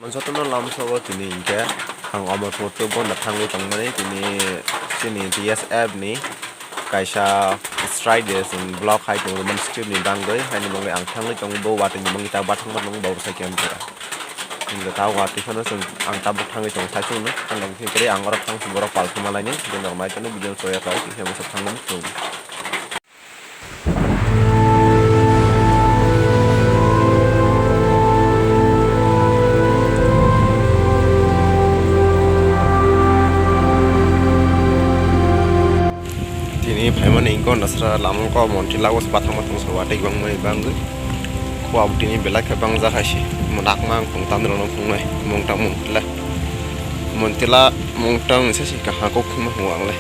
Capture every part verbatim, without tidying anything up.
Jotono lamsogo tini hinkhe ang Amarpur to gonda thangwi tongmani tini chini B S F ni kaisa strike de chwng block hai tongo Roman script ni bangwi, haini bagwi ang thangwi tongo bo watwi ni bagwi ta bathang bathang bo sai khe ampora. Hinkhe ta watwi phano chwng ang tabuk thangwi tongo saichung no, ang khe kwrwi ang oro thang borok pal thuma laini, bini rok nai tongwi video choya kha khe masa thangwi tongo. Tini phaimani wngkha nasra lama kok monti lagos bathang bathang se watwi kwbangmani bagwi. Kho abo tini belai khe bangjak hai se. Nakma ang phung tanrwno phungnai mungtang mungtila. Mungtila mungtang se se kaham kok phungma hwnwi ang le.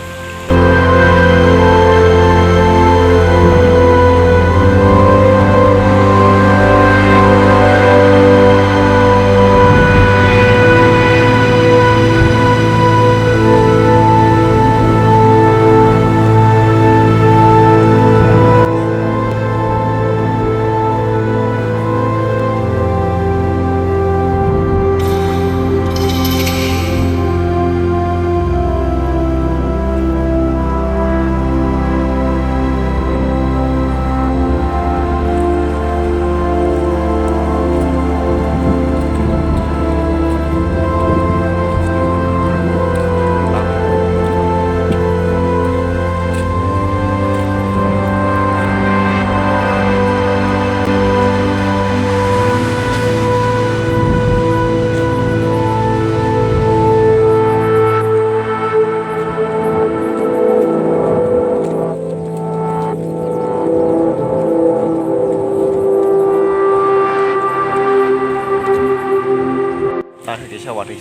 Takhe kisa watwi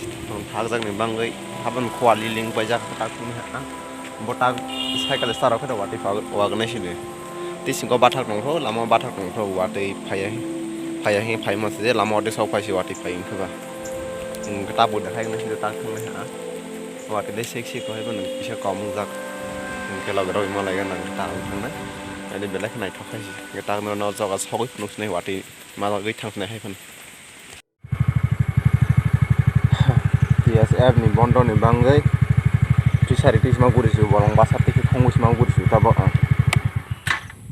thakjakni bagwi habani khua liling paijak tak wngkha. Bo tak cycle start rok khe watwi wagnai sidi. Tei singko bathak tongkho, lama o bathak tongkho, watwi phaiya, phaiya hwnwi phai masa je lama o de sok phai si watwi phai wngkhe ba. Wngkhe tabuk de hai wngkhe tak thangwi ha. Watwi de sek sek hai phano kisa kom wngjak. Wngkhe loge rok malai gana ta wng thangnai. Ani belai khe naithok khai si. Wngkhe tak no no joga sogwi phunuk sinai watwi malagwi thang sinai hai phano. P S F ni bondo ni bagwi fishery twi sima guri si bolong basa twi khongwi sima guri si tabok ang.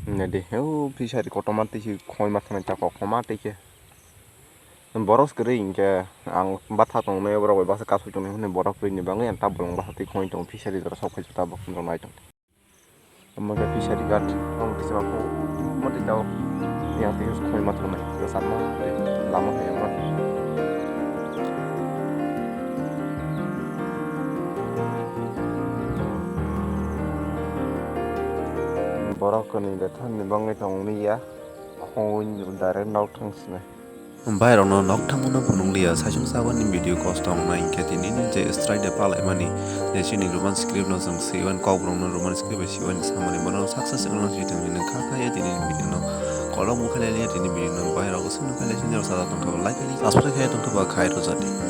Nadi o fishery kotorma twi si khoi ma thangwi ta kok ma twi khe. Borok kwrwi hinkhe ang batha tongnai borok bai basa kasui tongnai hwnwi borok kwrwi ni bagwi ang ta bolong basa twi khoi tongo fishery jora sok phai tabok nai tong. Omo khe fishery ghat, omo kisa kho, omo twi tabok yang twi khoi ma thangwi, kwchangma tei lama hai omo. Borok kwnwi betha ni bagwi tong liya, khoi direct nok thang sinai. Bairokno nok thangmano phunukliya, saichung sabani video kosto wngnai hinkhe tini ni je strike de palaimani, je chini Roman script no chwng swiwi kokborokno Roman script bai swiwi samani bono success wngna swi tongwi nang kha kha ye tini ni video no kolok bo khailaiya tini video no bairok swngno khailai sini rok sajak tongkha like khailai subscribe khai tongkha ba khai rwjadi.